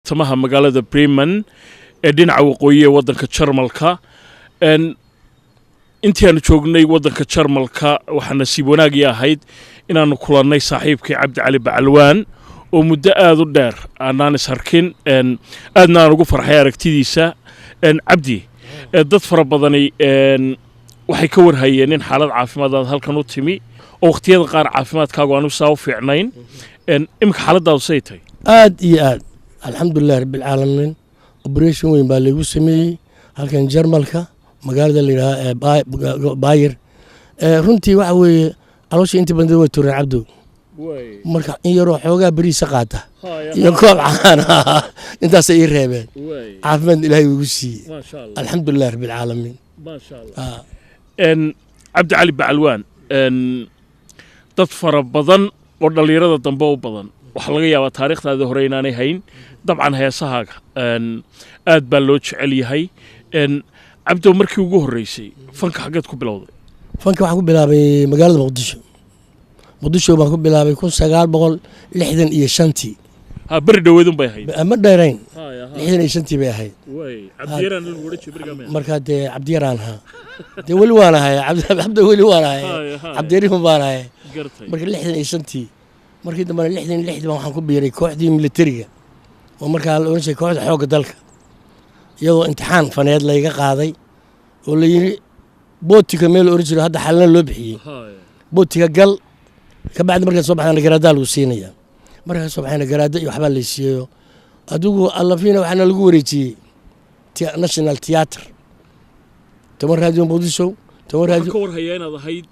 Tamaha magaalada Bremen ee dhinaca waqooyi ee waddanka Jarmalka. Intii aanu joognay waddanka Jarmalka, waxaa nasiib wanaagii ahayd inaannu kulannay saaxiibkii Cabdi Cali Bacalwaan oo muddo aada u dheer aanaan is arkin, aadna aan ugu farxay aragtidiisa. Cabdi, dad fara badani waxay ka warhayeen in xaalad caafimaad aad halkan u timi oo wakhtiyada qaar caafimaadkaagu aanu saa u fiicnayn. Iminka xaaladaadu say tahay? Aad iyo aad, alxamdulilahi rabbilcaalamiin. Operation weyn baa laygu sameeyey halkan Jarmalka, magaalada la yidhaha ee Bayer. Runtii waxa weeye caloosha inta badan way tureen, Cabdow. Marka in yaroo xoogaa beriisa qaata iyo koob caana, intaasay ii reebeen. Caafimaadna Ilaahay igu siiyey, alxamdulilahi rabbilcaalamiin. Cabdi Cali Bacalwaan, dad fara badan oo dhallinyarada dambe u badan waxaa laga yaabaa taariikhdaadii hore inaanay hayn. Dabcan heesahaaga aad baa loo jecel yahay. Cabdow, markii ugu horreysay fanka xaggeed ku bilowday? Fanka waxaan ku bilaabay magaalada Muqdisho. Muqdisho baan ku bilaabay 1965-tii. Ha, beri dhoweedun bay ahayd. Ma dheerayn, 65-tii bay ahayd. Markaa dee Cabdiyaraan ahaa, dee weli waan ahay Cabdo, weli waan ahay, Cabdiyarihun baan ahay. Marka 65-tii, markii dambena 66-dii baan waxaan ku biiray kooxdii militariga oo markaa la ohan jiray kooxda xoogga dalka, iyadoo imtixaan faneed layga qaaday oo la yidhi bootika meel la ohan jiro, hadda xalina loo bixiyey, bootika gal, ka bacdi markaad soo baxdana garaadaa lagu siinaya. Markaa soo baxayna garaado iyo waxbaa laysiiyeyo. Adigu allafiina waxaana lagu wareejiyey National Theatre, 10 Raadiyo Muqdisho, 10 Waxaan raadiyo. Ka warhayaa inaad ahayd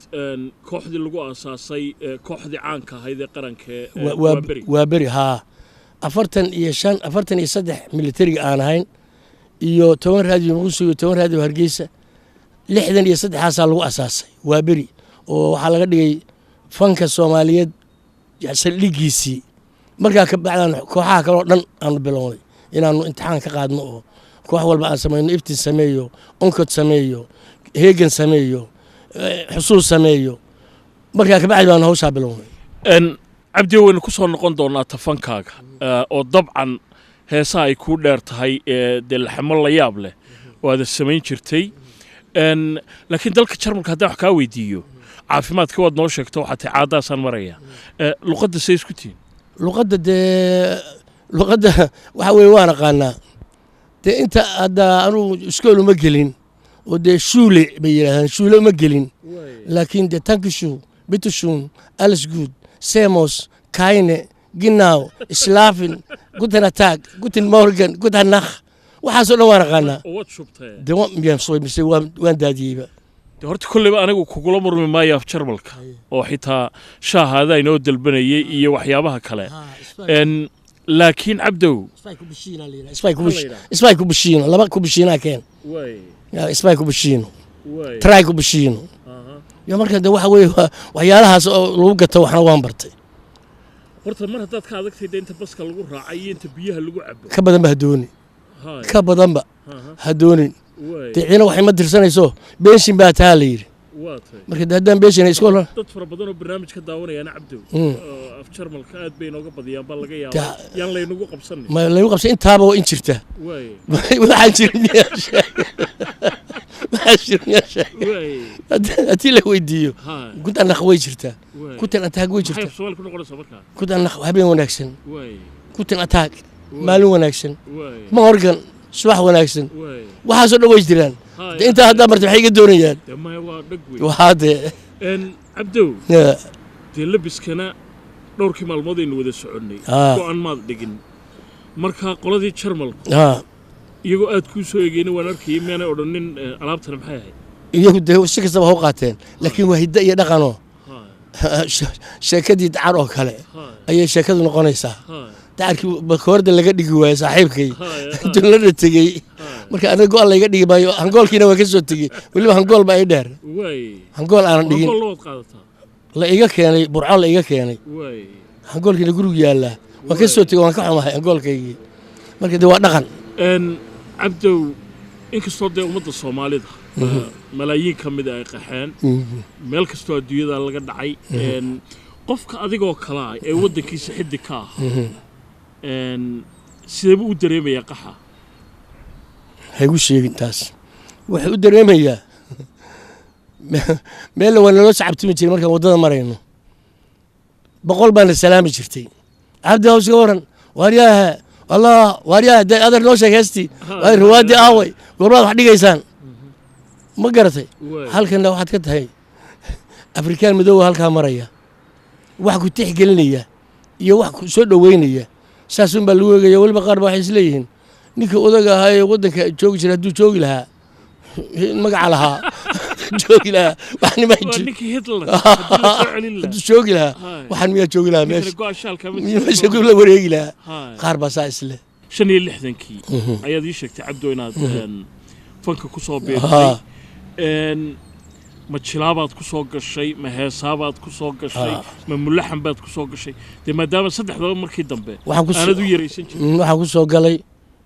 kooxdii lagu aasaasay kooxdii caanka ahayd ee qaranka ee waa Beri. Waa beri, haa. 45, 43 militariga aan ahayn iyo 10 Raadiyo Muqdisho iyo 10 Raadiyo Hargeysa, 63-aasaa lagu asaasay Waa Beri, oo waxaa laga dhigay fanka Soomaaliyeed saldhigiisii. Markaa ka bacdaan kooxaha kaleo dhan aanu bilownay inaanu imtixaan ka qaadno oo koox walba aan samayno, Iftin sameeyo, Onkod sameeyo, Heegan sameeyo, Xusuus sameeyo. Markaa kabacdi baanu hawshaa bilownay. Cabdi, waynu ku soo noqon doonaa tafankaaga, oo dabcan heesaha ay kuu dheer tahay ee dee laxamo la yaab leh oo aada samayn jirtay. Laakiin dalka Jarmalka haddaan wax kaa weydiiyo, caafimaadka waad noo sheegto, waxaa tahay caadaasaan maraya. Luqadda say isku tihiin? Luqadda dee, luqadda waxa weeye waan aqaanaa. Dee inta hadda anugu iskool uma gelin oo dee Schule bay yidhahdaan, Schule uma gelin, laakiin dee danke schön, bitte schön, alles gut, semos, keine, genau, schlafen, guten Tag, guten Morgen, gute Nacht, waxaasoo dhan waan aqaanaa. Oo waad shubtee? Dee miyaan soo mise waan daadiyeyba. Dee horta kolleyba anigu kugula murmi maayo af Jarmalka, oo xitaa shaahaada inoo dalbanayay iyo waxyaabaha kale. Laakiin Cabdow, zwei Cappuccino, laba cappuccino keen, zwei cappuccino, drei cappuccino. Yo marka de waxa weeye waxyaalahaas oo lagu gato waxna waan bartay. Horta mar haddaad ka adagtay dee inta baska lagu raacay iyo inta biyaha lagu cabo. Ka badanba ha doonin, ka badanba ha doonin. Dee ciina waxay ma dirsanayso, pension baa taa la yidhi. Waa tahay. Marka de haddaan pension iskool Dad fara badan oo barnaamij ka daawanayaana, Cabdow, oo af Jarmalka aad bay inooga badiyaan baa laga yaabaa. Yaan laynagu qabsanin. Ma laygu qabsay? Intaaba waa in jirta. Waxaan jirin miyaa sheegay? Waxaan jirin miyaa sheegay? Haddii la weydiiyo, gute Nacht way jirtaa, guten Tag way Maxay jirtaa. Af Soomaali ku noqonaysaa markaa? Gute Nacht habeen wanaagsan, guten Tag maalin wanaagsan, Morgen subax wanaagsan. Waxaasoo dhan way jiraan. Dee intaa haddaa marta maxay iga doonayaan? Dee maya, waa dhag wey. Waxaa dee Cabdow, dee labiskana dhowrkii maalmood aynu wada soconnay go'an maad dhigin. Marka qoladii Jarmalku iyagoo aad kuu soo eegeyna waan arkayay, miyaanay odhanin alaabtani maxay ahayd? Iyagu dee si kastaba ha u qaateen, laakiin waa hiddo iyo dhaqanoo sheekadii dacar oo kale ayay sheekadu noqonaysaa. Dacarkii bakoorda laga dhigi waayey saaxiibkay intuu lana tegey. Marka aniga go-an layga dhigi maayo, hangoolkiina waan ka soo tegey. Weliba hangool baa ii dheer, hangool aanan dhigin. Hangool waad qaadataa? La iga keenay Burco, la iga keenay. Hangoolkiina gurigu yaallaa, waan ka soo tegey, waan ka xumahay hangoolkaygii. Marka dee waa dhaqan. Cabdow, inkastoo dee ummadda Soomaalida malaayiin ka mida ay qaxeen, meel kastoo adduunyada laga dhacay, qofka adigoo kale ah ee waddankiisa xidig ka ah. Sidee buu u dareemayaa qaxa? Haygu sheegin taas. Wuxuu u dareemayaa meella waa naloo sacabtimi jiray markaan waddada marayno, 100 baana salaami jirtay. Cabdi hows ka waran, waaryaha allah, waaryaha dee adeer noo sheeg heestii, waay riwaaddii aaway, goormaad wax dhigaysaan, ma garatay? Halkanna waxaad ka tahay Afrikaan madoowa halkaa maraya, wax ku tixgelinaya iyo wax ku soo dhoweynaya saasun baa lagu eegaya. Weliba qaar ba waxay isleeyihiin ninka odaga ahaa ee waddanka joogi jiray hadduu joogi lahaa, magaca lahaa joogi lahaa, waxnima Waa ninkii Hitler haddii la soo celin lahaa. Hadduu joogi lahaa, waxaan miyaa joogi lahaa ninkana meesha go-ashaalka ma meesha la wareegi lahaa. Qaar baa saa isleh. 65-kii ayaad ii sheegtay, Cabdo, inaad fanka ku soo biirtay. Ma jilaabaad ku soo gashay, ma heesaabaad ku soo gashay, ma mulaxan baad ku soo gashay? Dee maadaama saddexdaba markii dambe Waxaan ku aanad u yaraysan jirin. Waxaan ku soo galay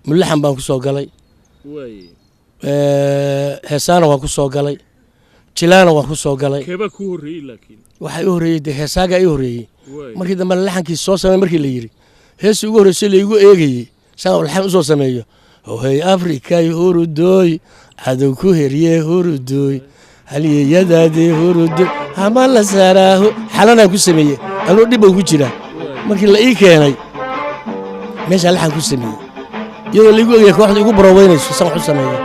mulaxan baan ku soo galay. Heesaana waan ku soo galay, jilaana waan ku soo galay. Keebaa kuu horreeyey laakiin? Waxaa ii horreeyey dee heesaagaa ii horreeyey. Markii dambe laxankii soo samey markii la yidhi, heestii ugu horreysay laygu eegayey saan laxan usoo sameeyo, "Hohey Afrikay hurudooy, cadow ku herye hurudooy, halyeeyadaadii hurudoy hama la saaraaho," xalanaan ku sameeyey anuu dhib baan ku jiraa. Markii la ii keenay meeshaa laxan ku sameeyey iyadoo laygu eegaya kooxda igu barooweynayso saan wax u sameeyo.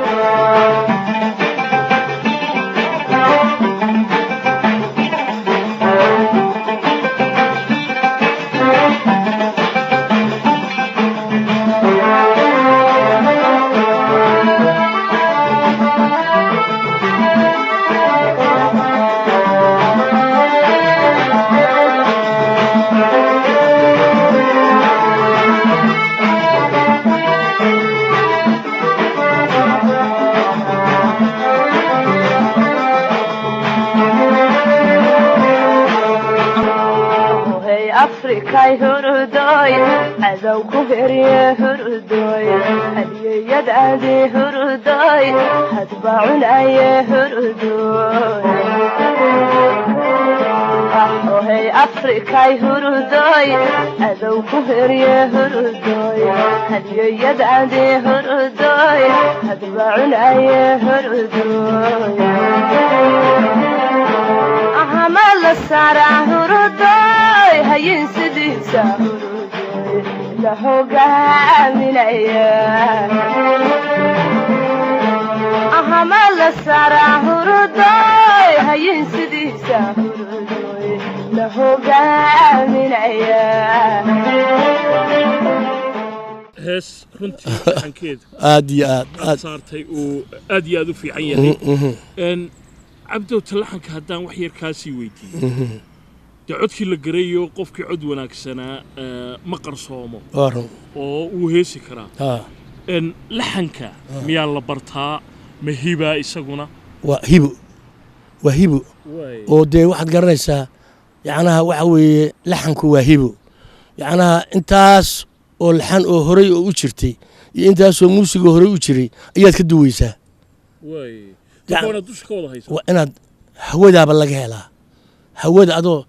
Hey Afrikay hurudoy, cadow ku herye hurudoy, halyeeyadaadii hurudoy, hadba cunaye hurudoy. Hey Afrikay hurudoy, cadow ku herye hurudoy, halyeeyadaadii hurudoy, hadba cunaye hurudoy. Ahama la saaraa hurudoy, hayin sidiisa hurudoy la hogaaminaya. Ahama la saaraa hurudoy, hayin sidiisa hurudoy la hogaaminaya. Hees runtii laxankeeda Aad iyo aad aad aad saartay uu aad iyo aad u fiican yahay. Cabdow, talaxanka haddaan wax yar kaasii weydiiyo, dee codkii la garayo qofkii cod wanaagsanaa ma qarsoomo Waa run. oo wuu heesi karaa. Laxanka miyaa la bartaa, ma hibaa isaguna? Waa hibo, waa hibo. Oo dee waxaad garanaysaa, yacnaha waxa weeye laxanku waa hibo. Yacnaha intaas oo laxan oo horey oo u jirtay iyo intaasoo muusiga horey u jiray ayaad ka duweysaa. Marka waana dusha ka wada haysa. Waa inaad hawadaaba laga helaa, hawada adoo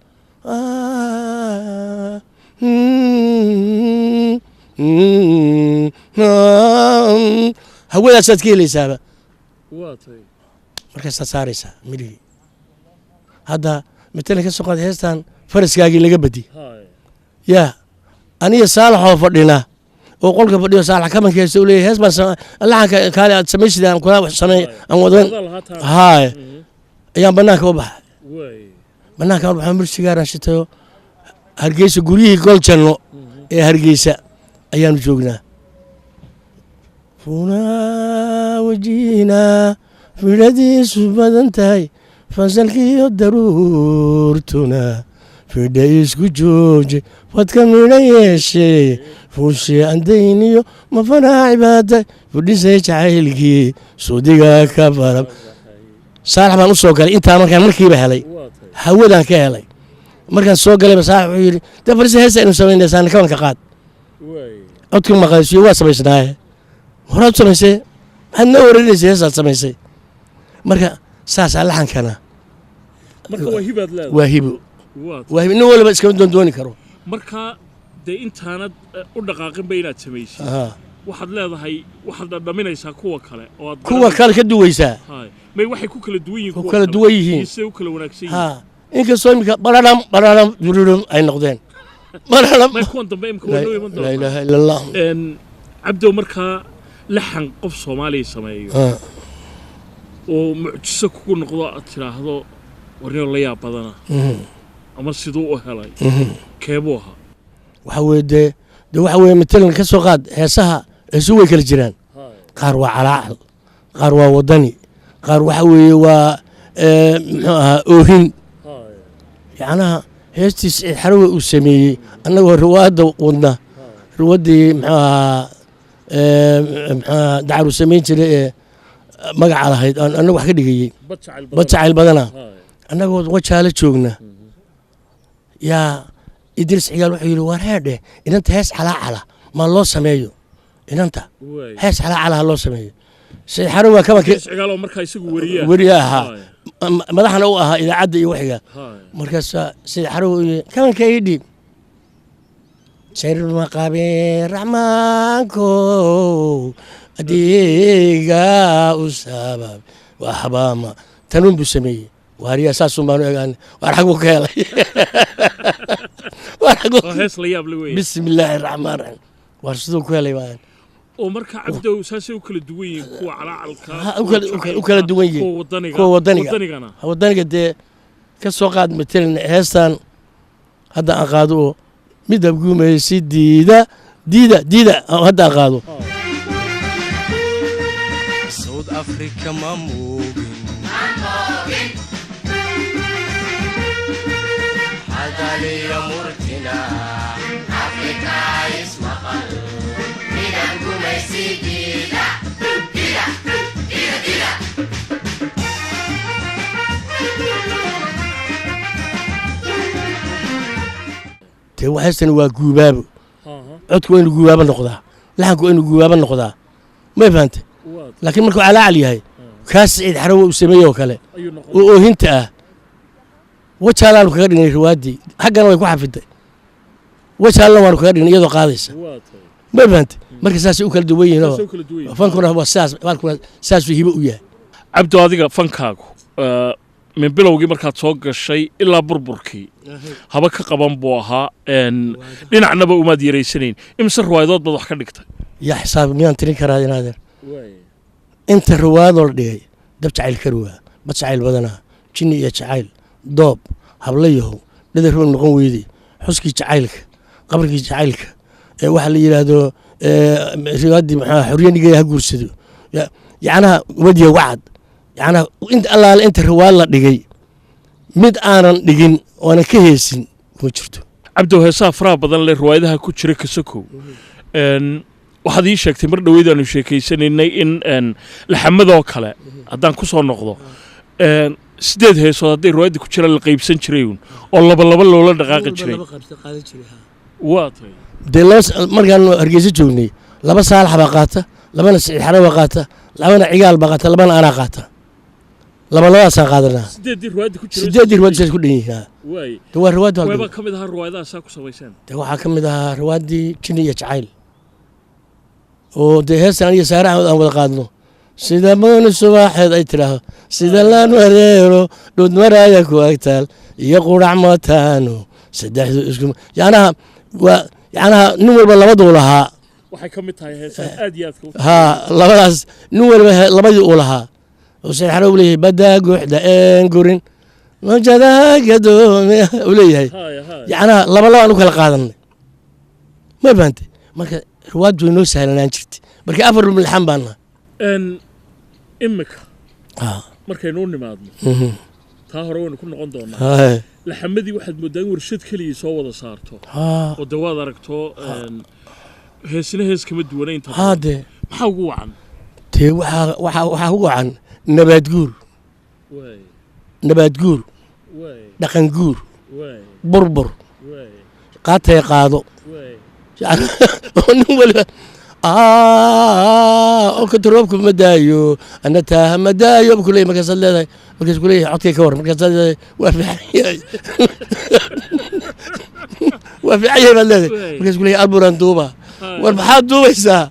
hawadaasaad ka helaysaaba. Waa tahay. Markaasaad saaraysaa midhihii. Hadda matalan ka soo qaad heestan "Faraskaagii laga badi". Yaa aniga Saalaxoo fadhina oo qolka fadhiyo, Saalax kamanka heesta u leeyahay, hees baan laxanka kaale aad samaysid aan kula wax sameey aan wadan. Adaa lahaa taa. Haye, ayaan banaanka u baxay. Banaanka u baxay, mur sigaaraan shitayo. Hargeysa, guryihii Gooljanno ee Hargeysa ayaanu joognaa. Funaa wajiinaa fidhadiisu badan tahay, fasalkiiyo daruurtuna fidha isku jooje, fadka midha yeeshee, fuushe andayniyo mafanaa cibaada, fudhisay jacaylkii sudiga ka farab. Saalax baan u soo galay intaa markaan markiiba helay. Waa tahay. Hawadaan ka helay. Markaan soo galayba Saalax wuxuu yidhi, "Dee farisa heesta aynu samaynaysaa, kabanka qaad." Codka maqaysiyo, waa samaysnaaye, horaad samaysay, maxaad noo wareerinaysa heestaad samaysay? Marka saasaa laxankana. Marka waa hibaad leedahay. Waa hibo. Waa tahay. Waa hibo, nin waliba iskama doondooni karo. Marka Dee intaanad u dhaqaaqinba inaad samaysid, waxaad leedahay, waxaad dhadhaminaysaa kuwa kale oo aad kuwa kale ka duwaysaa. Hay. May waxay ku kala duwan yihiin ku kuwa kala duwan yihiin. Iyo siday u kala wanaagsan yihiin. Ha, inkastoo iminka bararham bararham dururum ay noqdeen bararham. May kuwan dambe imika waa noo iman Laa doontaa. ilaaha ila Allah. Cabdow, markaa laxan qof Soomaaliya sameeyo oo mucjiso kugu noqdo, aad tidhaahdo warnio la yaab badana, ama siduu u helay, keebuu ahaa? Waxa weeye dee waxa weeye, matalan ka soo qaad heesaha. Heesuhu way kala jiraan. Qaar waa calaacal, qaar waa wadani, qaar waxa weeye waa muxuu ahaa, oohin. Yacnaha heestii Siciid Xarawe uu sameeyey annagoo riwaayadda wadna, riwaddii muxuu ahaa, muxuu ahaa, dacar uu samayn jiray ee magaca lahayd aan annagu wax ka dhigayey. Bad jacayl. Bad jacayl badana. Annagoo Wajaala joogna yaa Idriis Cigaal wuxuu yidhi, "War heedhe, inanta hees calaacala maa loo sameeyo? Inanta hees calaacala ha loo sameeyo." Siciid Xarawe waa kaba Cigaal oo markaa isagu weriyaa. Weriye ahaa, madaxna u ahaa idaacadda iyo waxiga. Markaasaa Siciid Xarawe uu yidhi, "Kabanka ii dhiib." Sharma qabee raxmaanko adiga u sabab waxbama tanuun buu sameeyey. Waariyaa, saasun baanu egaan, waar xaguu ka helay? Waar xaguu? Waa hees la yaab la weeye. Bismi illaahi raxmaan raxiim, waar siduu ku helay baan. Oo marka Cabdow saasay u kala duwan yihiin kuwa calaacalka, Ha, u kala duwan yihiin. Kuwa wadaniga. Kuwa wadaniga. Wadanigana? Wadaniga dee ka soo qaad matalan heestan hadda aan qaado oo midab gumaysi diida diida diida hadda aan qaado. South Africa ma moogin, hadaliya murtina Afrika ismaqal, midab gumaysi diida diida diida diida. Dee heestani waa guubaabo. Codku waa inuu guubaabo noqdaa, laxanku waa inuu guubaabo noqdaa, may fahantay? Laakiin markuu calaacal yahay, kaas Siciid Xarawe uu sameeyey oo kale ayuu noqon oo oohinta ah, Wajaalaanu kaga dhignay riwaaddii, xaggana way ku xafiday, Wajaalna waanu kaga dhignay iyadoo qaadaysa. Waa tahay. May fahantay? Marka saasay u kala duwan yihiin. Saasay u kala duwan yihiin. Fankuna waa sidaas, baalkuna saasuu hibo u yahay. Cabdo, adiga fankaagu min bilowgii markaad soo gashay ilaa burburkii haba ka qaban buu ahaa, dhinacnaba umaad yaraysanayn. Imise riwaayadood baad wax ka dhigtay? Yaa xisaab, miyaan tirin karaa inaadeer inta riwaayadoo la dhigay? Dab jacayl karuwa, bad jacayl badanaa, jinni iyo jacayl, doob, hablayahow, dhadar roo noqon weyday, xuskii jacaylka, qabrkii jacaylka, ee waxa la yidhaahdo riwaayaddii maxaa, xorriye nigaya ha guursado, yacnaha wadiya wacad, yacnaha inta allaale inta riwaayad la dhigay mid aanan dhigin oonan ka heesin kuma jirto. Cabdow, heesaha faraha badan leh riwaayadaha ku jira kasakow, waxaad ii sheegtay mar dhoweyd aanu sheekaysanaynay in laxamadoo kale haddaan ku soo noqdo, 8 heesood hadday riwaayadda ku jiraan la qaybsan jiray uun oo laba laba loola dhaqaaqi jiray. Waa tahay. Dee laba markaan Hargeysa joognay, laba Saalax baa qaata, labana Siciid Xare baa qaata, labana Cigaal baa qaata, labana anaa qaata, laba labadaasaan qaadanaa. Sideeddii riwaayadda ku jiray? Sideeddii riwaayad saas ku dhan yihiin, ha. Waay. De waa riwaayaddu weebaa halkan ka mid ahaa riwaayadaha saa ku samayseen? De waxaa ka mid ahaa riwaayaddii jinni iyo jacayl oo dee heestan aniga Saare Axmed aan wada qaadno, sida mooni subaxeed ay tidhaahdo, sida laan wareero dhudmaraya ku agtaal iyo qurac mataano, saddexdu isku, yacnaha waa, yacnaha nin walba labaduu lahaa. Waxay ka mid tahay heesaha aad iyo aadka u Haa, labadaas nin walba labadii uu lahaa oo Saciid Xare uu leeyahay, baddaa guuxda een gurin mawjadaha gadoome uu leeyahay. Haya haya. Yacnaha laba labaan u kala qaadanay, ma fahantay? Marka riwaayaddu way noo sahlanaan jirtay marka afar milxan baana. Imika markaynu u nimaadno, taa hore waynu ku noqon doonaa. Laxamadii waxaad mooddaa in warshad keligii soo wada saarto oo de waad aragto, heesina hees kama duwana inta badan. Dee. Maxaa ugu wacan? Dee waxaa ugu wacan nabaad guur. Waay. Nabaad guur. Waay. Dhaqan guur. Waay. Burbur. Waay. Qaatay qaado. Waay. Oo nin waliba Oo kanta roobka ma daayo, ana taaha ma daayo bu kuleeyahy. Markaasaad leedahay, markaas kuleeyahay codkay ka war. Markaasaad leedahay waa fiican yahay, waa fiican yahay baad leedahay. Markaas kuleeyahay alburan duuba. War maxaad duubaysaa?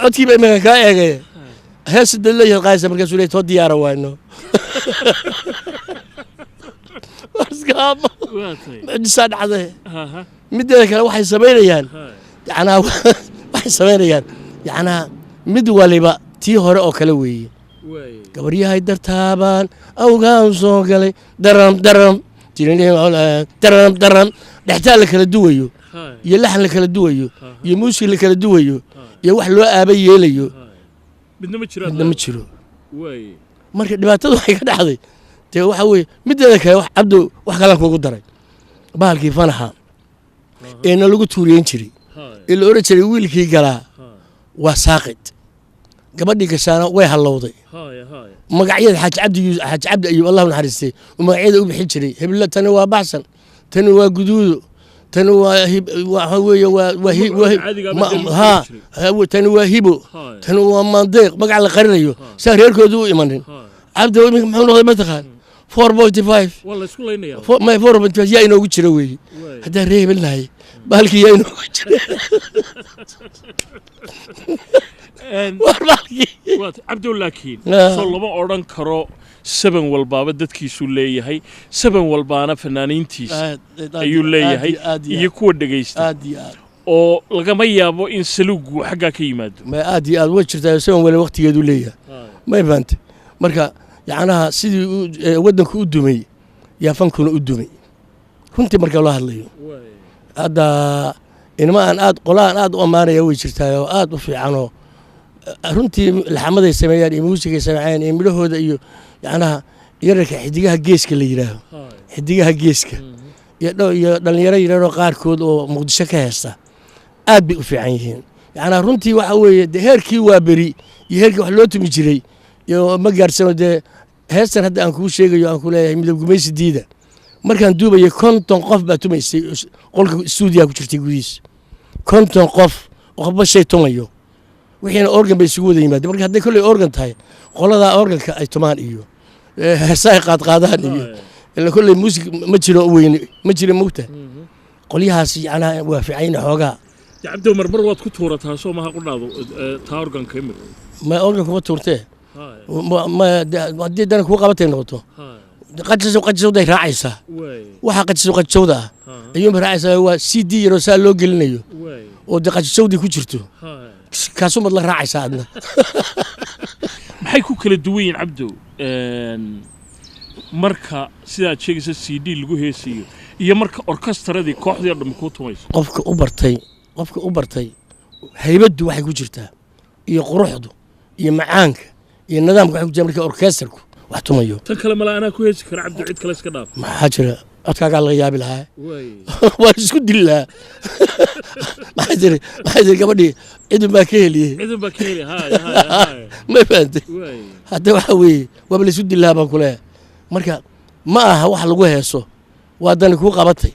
Codkiiba iminka kaa eegay, hees dad leeyahay qaaysa. Markaasuu leeyahay too diyaara waayno. Mucjisaa dhacday. Mideeda kale waxay samaynayaan, yacnaa waxay samaynayaan, yacnaa mid waliba tii hore oo kale weeye. Gabaryahay dartaabaan awgaan soo galay, daram daram daram daram, dhextaal la kala duwayo iyo laxan la kala duwayo iyo muusig la kala duwayo iyo wax loo aaba yeelayo midna ma jiro, midna ma jiro. Marka dhibaatada waxay ka dhacday dee waxa weeye mideeda kale wax Cabdo wax kalaan kugu daray, bahalkii fanaxa ee na lagu tuuriyen jiray ee la odhan jiray wiilkii galaa waa saaqid, gabadhii gashaana way hallowday. Magacyada Xaaji Cabdi, Xaaji Cabdi Ayuub Allahu naxariistay, uu magacyada u bixin jiray: hebla tani waa baxsan, tani waa guduudo, tani waa waxa weeye waa ha, tani waa hibo, tani waa maandeeq, magac la qarinayo saa reerkoodu u imanin. Cabdi iminka muxuu noqday mataqaan? 4.5. Waa la isku laynayaa. 4.5 yaa inoogu jira weeye haddaan ree hebel nahay, bahalkii yaa inoogu jira war bahalkii. Cabdow, laakiin soo lama odhan karo saban walbaaba dadkiisuu leeyahay, saban walbaana fanaaniintiisa ayuu leeyahay iyo kuwa dhegaysta, aad iyo aad, oo lagama yaabo in saluugu xaggaa ka yimaado? Ma aad iyo aad way jirtaa, saban wali waqtigeedu leeyahay, may fahamtay? Marka yacnaha sidii waddanku u dumay yaa fankuna u dumay runtii marka loo hadlayo. Hadda inama aan aad qolaan aad u ammaanaya way jirtaa oo aad u fiicanoo runtii laxamaday sameeyaan iyo muusigay sameeyaan iyo midhahooda iyo yacnaha yararka Xidigaha Geeska la yidhaaho, Xidigaha Geeska iyo iyo dhalinyaro yararoo qaarkood oo Muqdisho ka heesta aad bay u fiican yihiin. Yacnaa runtii waxa weeye dee heerkii waa beri iyo heerkii wax loo tumi jiray iyo ma gaarsano. Dee heestan hadda aan kuu sheegayo, aan ku leeyahay midab gumaysi diida, markaan duubayay 50 qof baa tumaysay qolka stuudiyaha ku jirtay gudihiisa, 50 qof oo qofba shay tumayo, wixiina organ bay isugu wada yimaadeen. Marka hadday kolley organ tahay, qoladaa organka ay tumaan iyo heesa ay qaadqaadaan iyo ila kolley muusig ma jiro weyne, ma jiro mugta qolyahaas yacnaha waa fiicayna xoogaa. Cabdow, marmar waad ku tuurataa soo maha qudhaadu taa organka imika? Ma organ kuma tuurtee, haddii dana kuu qabatay noqoto qajisow qajisowday raacaysaa, waxa qajisow qajisowda ah ayuunba raacaysaa. Waa CD yaroo saa loo gelinayo oo dee qajisowdii ku jirto, kaasumaad la raacaysaa adna. Maxay ku kala duwan yihiin Cabdow marka sidaad sheegaysa CD lagu heesayo iyo marka orkastaradii kooxdii oo dhammi kuu tumayso? Qofka u bartay haybaddu waxay ku jirtaa iyo quruxdu iyo macaanka iyo nidaamka waxay ku jirtaa marka orkesterku wax tumayo. Tan kale mala anaa ku heesi kara Cabdo, cid kale iska dhaaf. Maxaa jira? Codkaagaa laga yaabi lahaa, waan isku dili lahaa. Maxaa jiri gabadhii cidun baa ka heliyey. Ciidan baa ka heli, haya haya haya. Ma fahantay? Hadda waxa weeye waaba la isku dili lahaa baan kuleeyahay. Marka ma aha wax lagu heeso, waa dani kuu qabatay.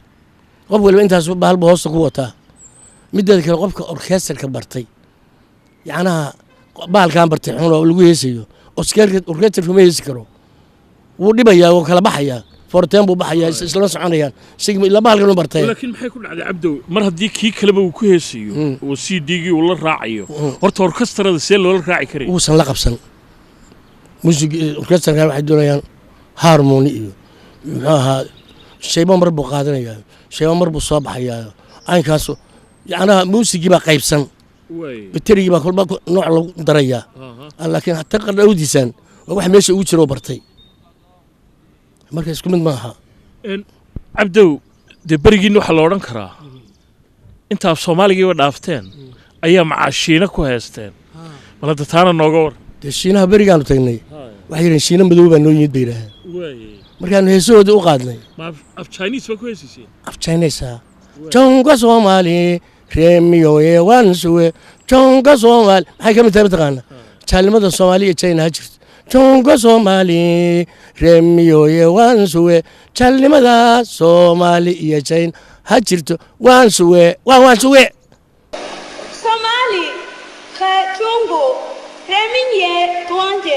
Qof waliba intaas bahalba hoosta ku wataa. Mideeda kale qofka orkesterka bartay, yacnaha bahalkan bartay xun oo lagu heesayo, orkesterka ma heesi karo, wuu dhibayaa, wuu kala baxayaa, forteen buu baxayaa, islama soconayaan isagii ila bahalkan u bartay. Laakiin maxay ku dhacday Cabdow, mar haddii kii kaleba uu ku heesayo oo CD-gii uu la raacayo, horta orkastarada see loola raaci karaya? Uusan la qabsan muusig orkesterkan, waxay doonayaan harmony iyo muxuu ahaa, shayba mar buu qaadanayaa, shayba mar buu soo baxayaa, caynkaasu yacnaha muusigii baa qaybsan, baterigii baa kolba nooc lagu darayaa. Laakiin tan qardhawdiisan waa wax meesha ugu jira oo bartay, marka isku mid ma aha. Cabdow, dee berigiinna waxaa la odhan karaa intaa Soomaaligiiba dhaafteen ayaa macaashiina ku heesteen. Bal hadda taana nooga war. Dee Shiinaha berigaanu tagnay waxay yidhaheen Shiina madow baa noo yimid bay yidhaaheen markaanu heesahoodii u qaadnay. Ma af Chinese baa ku heesayseen? Af Chinese jonga Soomaali remiyoye wansuwe jonga Soomaali maxay ka mid tahay mataqaana? Jaalnimada Soomaaliya iyo China ha jirto, jonga Soomaali remiyoye wansuwe, jaalnimada Soomaali iyo China ha jirto, wansuwe waan wansuwe. Somali 和中国人民也团结，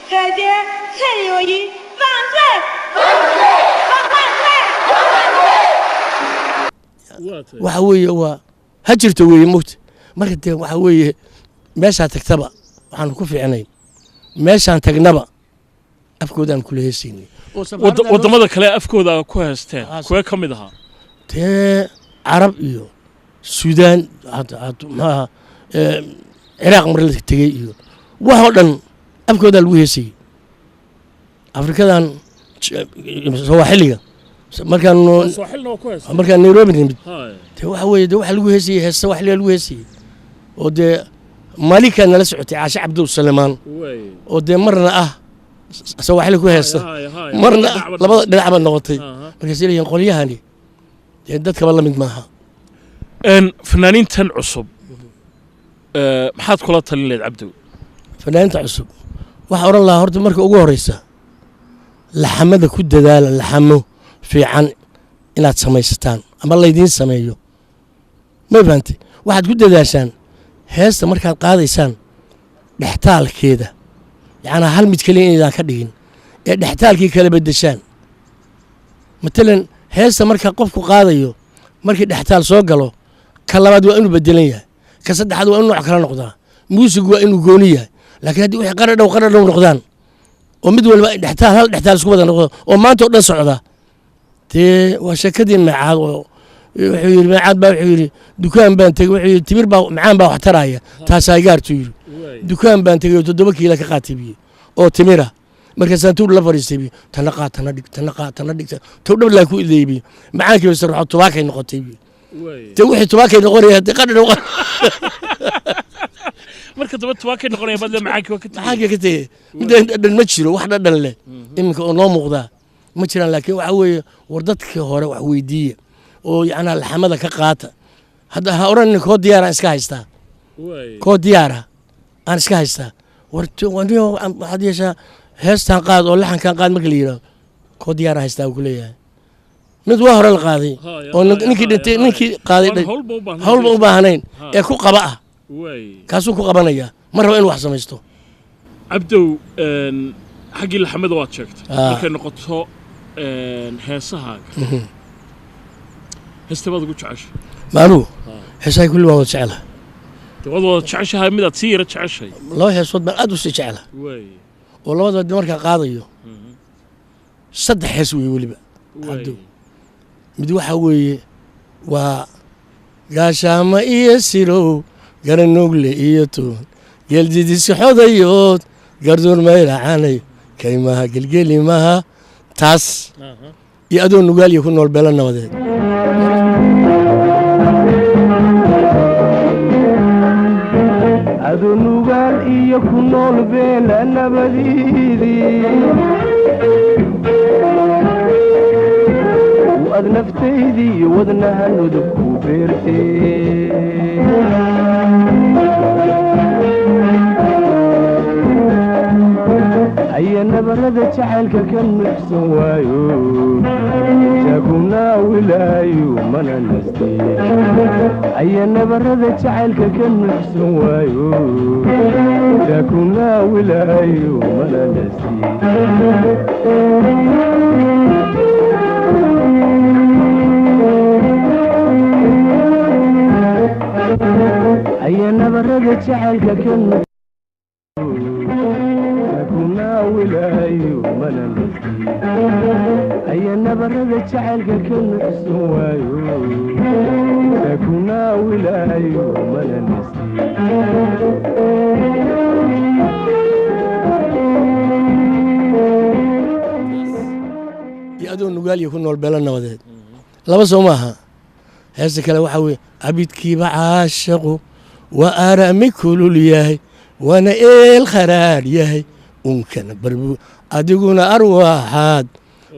和谐才有义，万岁！万岁！万岁！ Waxa weeye waa ha jirto weeye mogta. Marka dee waxa weeye meeshaa tagtaba waxaanu ku fiicnayn, meeshaan tagnaba afkoodaan kula heesaynay. Waddamada kale afkooda ku heesteen kuwee ka mid ahaa? Dee Carab iyo Suudaan, maxaaha, Ciraaq mar la tegey iyo waxoo dhan afkoodaa lagu heesayey. Afrikadan Sawaaxiliga markaan markaan Nairobi nimid, dee waxa weeye dee waxa lagu heesayey hees Sawaaxiliga lagu heesayey, oo dee Malika nala socotay, Caashe Cabdow Salemaan, oo dee marna ah Sawaaxili ku heesta, marna labada dhinacba noqotay. Markaasay leeyihin qolyahani dee dadkaba la mid maaha. Fanaaniintan cusub maxaad kula talin lahayd, Cabdow? Fanaaniinta cusub waxaa odhan lahaa horta marka ugu horeysa laxamada ku dadaala, laxamo fiican inaad samaysataan ama laydiin sameeyo, ma fahantay? Waxaad ku dadaashaan heesta markaad qaadaysaan dhextaalkeeda, yacnaa hal mid keliya inaydaan ka dhigin ee dhextaalkii kala beddeshaan. Matalan heesta marka qofku qaadayo, markii dhextaal soo galo, ka labaad waa inuu bedelan yahay, ka saddexaad waa inuu nooc kala noqdaa, muusigu waa inuu gooni yahay. Laakiin haddii wixii qaradhow qaradhow noqdaan oo mid walba dhextaal hal dhextaal isku wada noqdo oo maanta oo dhan socda, dee waa sheekadii Meecaad oo wuxuu yidhi, Meecaad baa wuxuu yidhi dukaan baan tegey, wuxuu yidhi timir baa macaan baa wax taraya, taasaa gaartuu yidhi. Dukaan baan tegey oo 7 kiila ka qaatay biyo oo timira, markaasaan tuur la fadhiistay biyo, tana qaad, tana dhig, tana qaad, tana dhig, tow dhab laa ku ideeyey biyo, macaankii bay sarraxo tubaakay noqotay biyo. Dee wixii tubaakay noqonaya dee qadhadhow Marka daba tubaakay noqonaya badle macaankii waa ka tegey. Macaankii ka tegey. Midda dhadhan ma jiro, wax dhadhan leh iminka oo noo muuqdaa ma jiraan. Laakiin waxa weeye war dadkii hore wax weydiiya oo yacnaa laxamada ka qaata. Hadda ha odhanin koo diyaara iska haystaa, koo diyaara aan iska haystaa. War waxaad yeeshaa heestan qaad oo laxankan qaad marka la yidhahdo, koo diyaara haystaa uu ku leeyahay. Mid waa hore la qaaday oo ninkii dhintay, ninkii qaaday hawlba u baahnayn ee ku qaba ah, kaasuu ku qabanayaa, ma rabo inuu wax samaysto. Cabdow, xaggii laxamada waad sheegtay. Markay noqoto heesahaaga, heeste baad ugu jeceshay? Maanugu heesahay kulli waan wada jecelahay. Dee waad wada jeceshahay, midaad sii yara jeceshay? Laba heesood baan aad u sii jecelahay oo labadaba markaan qaadayo, saddex hees weeye weliba, Cabdow. Mid waxaa weeye waa Gaashaamo iyo Sirow, Garanugle iyo Tuun, Geeldidisi xodayood, Garduur mayracanay, kaymaha gelgelimaha, taas iyo Adoo Nugaaliya ku nool beelo nabadeed. Adoo Nugaal iyo ku nool beela nabadiidii, waad naftaydii wadnaha nudub ku beertee. Haya nabarada jacaylka ka nuxsan waayo, jaakunaa wilaayo mana naste. Haya nabarada jacaylka ka nuxsan waayo, jaakunaa wilaayo mana naste. Haya nabarada jacaylka ka wilaayo mana naste. Haya nabarada jacaylka ka nuxsan waayo, jaakunaa wilaayo mana naste. Iyo Adoo Nugaaliya ku nool beelo nabadeed, laba soo maaha. Heesta kale waxaa weeye Abidkiiba caashaqu waa arami kulul yahay, waana eel kharaadh yahay, unkana barbu adiguna arwaaxaad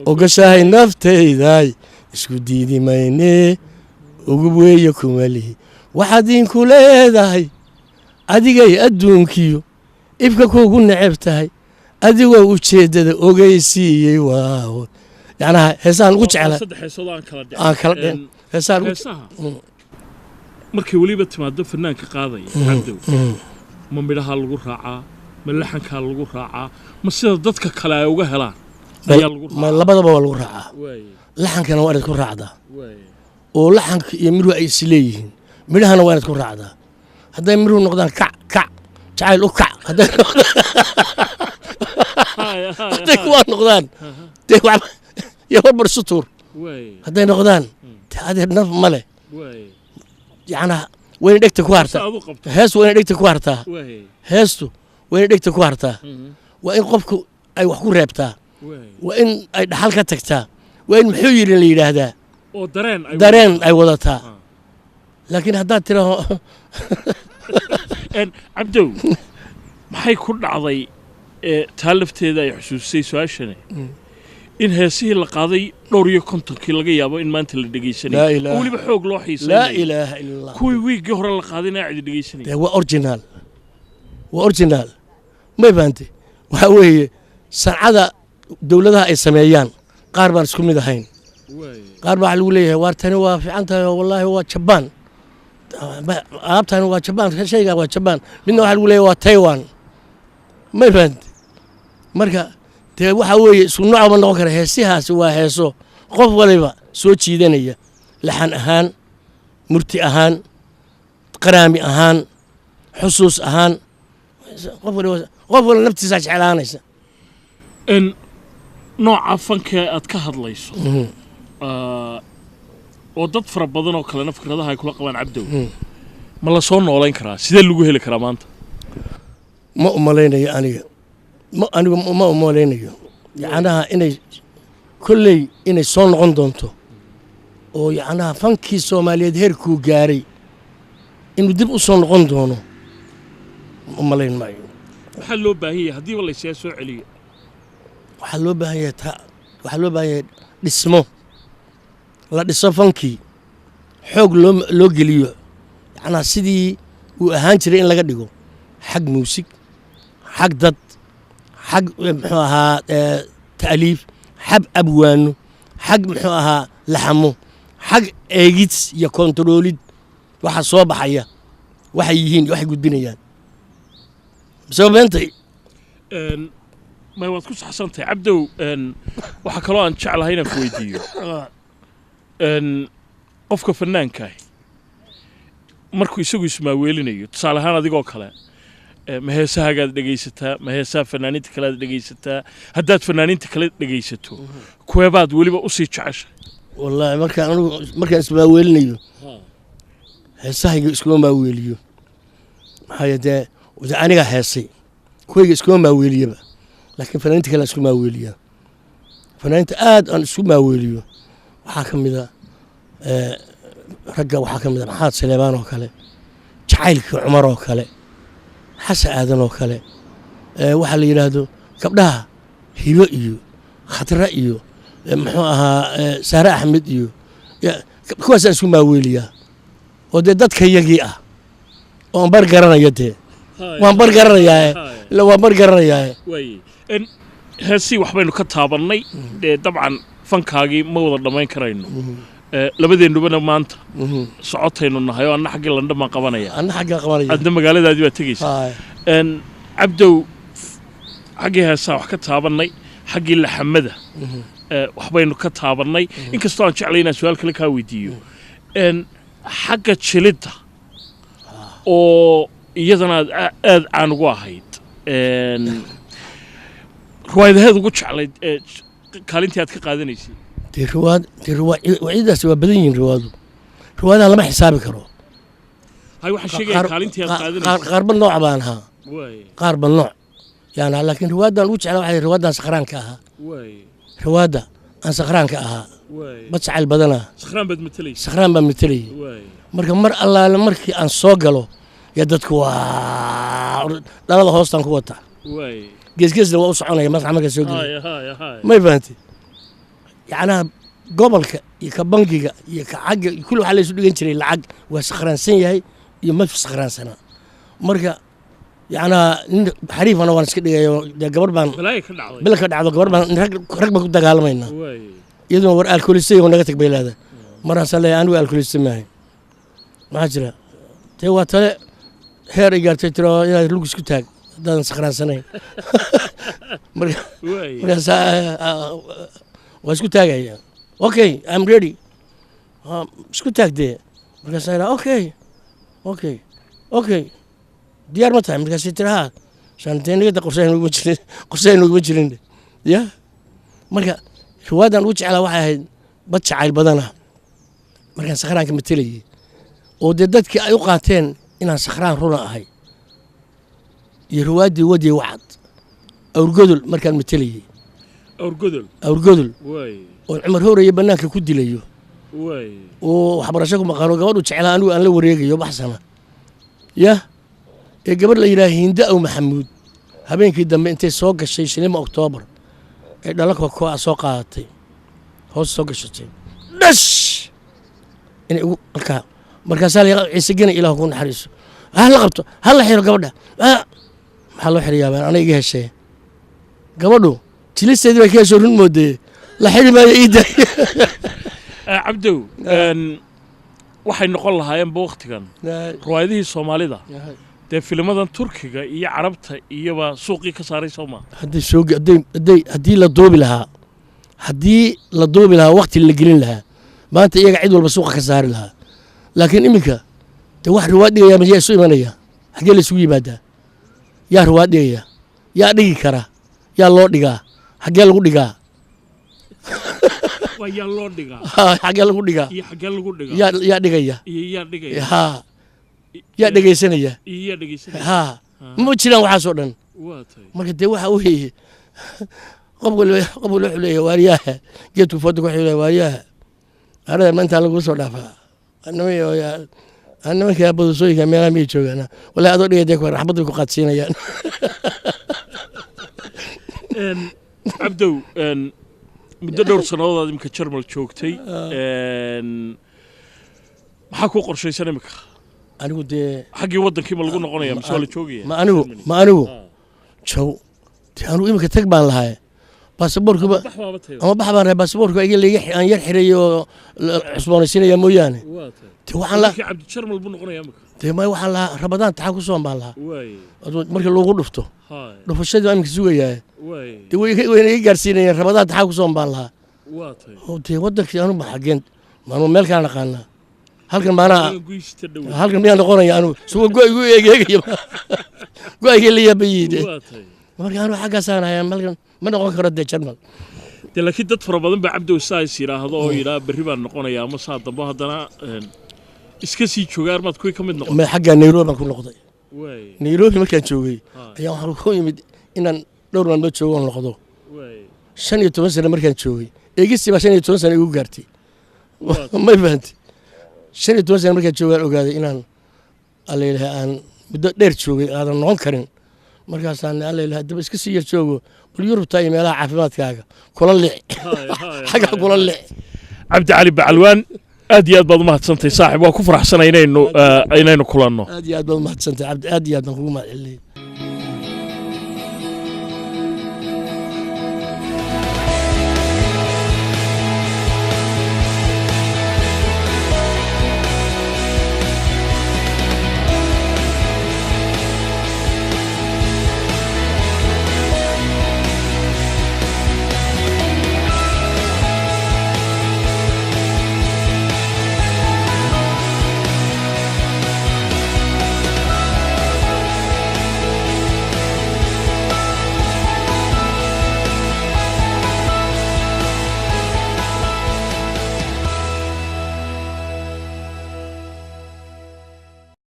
ogashahay naftayday, isku diidi maynee ugub weeye kumalihi, waxaad idinku leedahay adigay adduunkiyo ibka kuugu neceb tahay, adigoo ujeeddada ogeysiiyey. Waaw, yacnaha heesahan ugu jecla Saddex heesood aan kala dhicin. Aan kala dhicin heesahan ugu Heesaha markay weliba timaado fanaanka qaadaya, Cabdow, Ma midhahaa lagu raacaa, ma laxankaa lagu raacaa, ma sida dadka kale ay uga helaan ayaa lagu Ma raacaa? Labadaba waa lagu raacaa. Laxankana waa inaad ku raacdaa oo laxanka iyo midhuhu ay is leeyihiin. Midhahana waa inaad ku raacdaa. Hadday midhuhu noqdaan kac kac jacayl u kac, hadday noqdaan, Haya, haya, hadday kuwaa noqdaan, dee waxba iyo barbar isu tuur. Hadday noqdaan, dee adeer naf ma leh. Yacnaa wayna dhegta ku hartaa. Aad u qabto. Heestu wayna dhegta ku hartaa. Heestu wayna dhegta ku hartaa. Waa in qofku ay wax ku reebtaa. Waa in ay dhaxal ka tagtaa. Waa in muxuu yidhi la yidhaahdaa. Oo dareen ay Dareen ay wadataa. Laakiin haddaad tiraho Cabdow, maxay ku dhacday ee taa lafteeda ay xusuusisay su-aashani in heesihii la qaaday dhowr iyo kontonkii laga yaabo in maanta la Laa dhegaysanayo ilaaha. oo weliba xoog loo Laa xiisaynayo, ilaaha ila Allah. kuwii wiiggii hore la qaadayna cidi dhegaysanaya? Dee waa original, waa original, may fahantay? Waxaa weeye sancada dowladaha ay sameeyaan qaar baan isku mid ahayn. Qaar baa waxaa lagu leeyahay, waar tani waa fiican tahay oo wallaahi waa Jabaan, alaabtani waa Jabaan, shaygaa waa Jabaan. Midna waxaa lagu leeyahay waa Taiwan, may fahantay? Marka dee waxaa weeye isku nooc ma noqon kara. Heesihaasi waa heeso qof waliba soo jiidanaya, laxan ahaan, murti ahaan, qaraami ahaan, xusuus ahaan. Qof waliba naftiisaa jeclaanaysa. Nooca fanka aad ka hadlayso oo dad fara badan oo kalena fikradaha ay kula qabaan, Cabdow, ma la soo noolayn karaa? Sidee lagu heli karaa maanta? Ma umalaynayo aniga, ma anigu ma umalaynayo yacnaha inay kolley inay soo noqon doonto oo yacnaha fankii Soomaaliyeed heerkuu gaaray inuu dib u soo noqon doono umalayn maayo. Maxaa loo baahan yahay haddiiba laysaga soo celiyo? Waxaa loo baahan yahay waxaa loo baahan yahay dhismo la dhiso fankii, xoog loo geliyo, yacnaa sidii uu ahaan jiray in laga dhigo, xag muusig, xag dad, xag muxuu ahaa ta'liif, xag abwaano, xag muxuu ahaa laxamo, xag eegid iyo kontaroolid waxa soo baxaya waxay yihiin iyo waxay gudbinayaan. Mise beentay? May, waad ku saxsan tahay, Cabdow. Waxaa kaloo aan jeclahay inaan ku weydiiyo, qofka fanaanka ahi markuu isagu ismaaweelinayo, tusaale ahaan adigoo kale, ma heesahagaad dhegaysataa, ma heesaha fanaaniinta kale aad dhegaysataa? Haddaad fanaaniinta kale dhegaysato, kuweebaad weliba usii jeceshay? Wallaahi markaan anigu markaan ismaaweelinayo, heesahayga iskuma maaweeliyo. Maxaa yeele dee anigaa heesay, kuwayga iskuma maaweeliyaba, laakiin fanaaniinta kale aan isku maaweeliyaa. Fanaaniinta aad aan isku maaweeliyo waxaa ka mid a ragga, waxaa ka mid a Maxamed Saleebaan oo kale, Jacaylkii Cumar oo kale, Xasan Aadan oo kale, waxaa la yidhaahdo gabdhaha Hibo iyo Khatra iyo muxuu ahaa Saare Axmed iyo kuwaasaan isku maaweeliyaa oo dee dadka yagii ah oon bar garanaya. Dee waan bar garanayaae, ila waan bar garanayaae. Waaye heesii waxbaynu ka taabannay. Dee dabcan fankaagii ma wada dhammayn karayno. Labadeennubana maanta socotaynu nahay oo anna xaggii London baan qabanaya. Anna xaggaa qabanaya. Adna magaaladaadii baa tegaysa. Cabdow, xaggii heesaa wax ka taabannay, xaggii laxamada waxbaynu ka taabannay, inkastoo aan jeclay inaan su-aal kale kaa weydiiyo. Xagga jilidda oo iyadana aad aad caan ugu ahayd, riwaayadaheed ugu jeclayd ee kaalintii aad ka qaadanaysay? Dee riwaad dee waciidaasi waa badan yihiin. Riwaadu, riwaadaha lama xisaabi karo. Hay, waxaan sheegaya kaalintii aad qaadanaysay. Qaarba nooc baan ahaa. Qaarba nooc yaan ahaa, laakiin riwaaddan ugu jeclaa waxay riwaaddan sakhraanka ahaa. Riwaadda aan sakhraanka ahaa bad jacayl badanaa. Sakhraan baad matalaysa? Sakhraan baan matalayay. Marka mar allaale markii aan soo galo yaa dadku waa dhalada hoostaan ku wataa. Geesgeesna waa u soconaya madaxa markaa soo geliya. Haya, haya, haya. May fahantay? Yacnaha gobolka iyo ka bangiga iyo ka xagga iyo kulli waxaa la isu dhigan jiray lacag waa sakhraansan yahay iyo ma sakhraansanaa. Marka yacnaha nin xariifana waan iska dhigayo, dee gabar baan Balaaya ka dhacday. Bil ka dhacdo, gabar baan rag baan ku dagaalamaynaa. Iyaduna war alkoolistay oo naga tag bay leedahay. Markaasaan leeyahay, anigu alkoolista maahay, maxaa jira? Dee waa tale. Heer ay gaartay tiro inaad lug isku taag haddaadan sakhraansanayn. Markaas waa isku taagaya, "Okay, I'm ready." "Isku taag dee." Markaasaa idhaa, Okay, diyaar ma tahay?" Markaasay tiri, "Haa." Shanteynigada qorshaha nuguma jirin, qorshaha nuguma jirin ya. Marka riwaayadan ugu jeclaa waxay ahayd Bad Jacayl Badana, markaan sakhraanka matelayay oo dee dadkii ay u qaateen inaan sakhraan runa ahay, iyo riwaayaddii Wadiye Wacad, Awrgodol markaan matelayay. Awrgodol. Awrgodol oo Cumar Hooraya bannaanka ku dilayo oo waxbarasho ku maqaano, gabadhu jeclaa anigu aan la wareegayo baxsana yah, ee gabadh la yidhaha Hinde Aw Maxamuud habeenkii dambe intay soo gashay shilima Oktoobar ee dhala kokoa soo qaadatay, hoos soo gashatay, dhash inay ugu halkaa. Markaasaa la Ciise Gena, Ilaah ku naxariiso, ha la qabto, ha la xiro gabadha. Maxaa loo xirayaa baan ana iga heshee? Gabadhu jilisteedii bay ka hesho, run moodee, la xiri maayo, iida. Cabdow, waxay noqon lahaayeenba waktigan riwaayadihii Soomaalida dee filimadan Turkiga iyo Carabta iyoba suuqii ka saaray, soo maa? Hadday soo hadday hadday haddii la duubi lahaa, haddii la duubi lahaa, waqti la gelin lahaa, maanta iyaga cid walba suuqa ka saari lahaa. Laakiin iminka dee wax riwaad dhigaya mayaa isu imanaya? Xaggee la isugu yimaadaa? Yaa riwaad dhigaya? Yaa dhigi kara? Yaa loo dhigaa? Xaggee lagu dhigaa? Waa yaa loo dhigaa. Xaggee lagu dhigaa? Iyo xaggee lagu dhigaa? Yaa dhigaya? Iyo yaa dhigaya? Ha, yaa dhegaysanaya? Iyo yaa dhegaysanaya? Ha, ma jiraan waxaasoo dhan. Waa tahay. Marka dee waxa weeye qof waliba wuxuu leeyahay waaryaha geedku fooda ku leeyahay, waaryaha arada ma intaa lagu soo dhaafaa? Nimanka badusooyinka meelaha miyay joogaan? Wallahi adoo dhigay dee raxmad bay ku qaadsiinayaan. Cabdow, muddo dhowr sannadood aad imika Jarmal joogtay, maxaa kuu qorshaysan imika? Anigu dee Xaggii waddankii ma lagu noqonaya mise waa la joogaya? Ma anigu jow dee anigu imika tag baan lahay, baasaboorkuba Bax baaba tahay. Ama bax baan rahay, baasaboorku iga liiga aan yar xiray oo la cusboonaysiinaya mooyaane. Waa tahay. Dee waxaan la Ninkii Cabdi Jarmal buu noqonaya imika. Dee may, waxaan lahaa Ramadaan taxaa ku soon baan lahaa. Markii loogu dhufto dhufashadii baan iminka sugayaa. Dee wayna iga gaarsiinayeen, Ramadaan taxaa ku soon baan lahaa. Waa tahay. Oo dee waddankii anu ma xaggeen maanu meel kala naqaanaa halkan maanaa Guysta dhow. Halkan miyaan noqonaya anu suga go igu egeegaya, go-ayga la yaabayiide. Waa tahay. Marka anu xaggaasaan hayaa, halkan ma noqon karo dee Jarmal. Dee laakiin dad fara badan baa, Cabdow, saa is yidhaahdo oo yidhaha berri baan noqonaya ama saa dambe, haddana iska sii jooga. Armaad kuwii ka mid noqon? Ma xaggaa Nairobi baan ku noqday. Nairobi markaan joogay ayaa waxaan ku yimid inaan dhowr maalmood joogo oon noqdo. 15 sano markaan joogay, eegistii baa 15 sano igu gaartay, may fahantay? 15 sano markaan joogaan ogaaday inaan allaylaha aan muddo dheer joogay aadan noqon karin. Markaasaan allaylaha daba iska sii yar joogo, bal Yurubta iyo meelaha caafimaadkaaga kula lic, xagga kula lic. Cabdi Cali Bacalwaan, aad iyo aad baad umahadsantahay saaxib, waa ku faraxsanay inaynu kulanno. Aad iyo aad baad umahadsantay, Cabdi, aad iyo aad baan kugu mahad celinayay.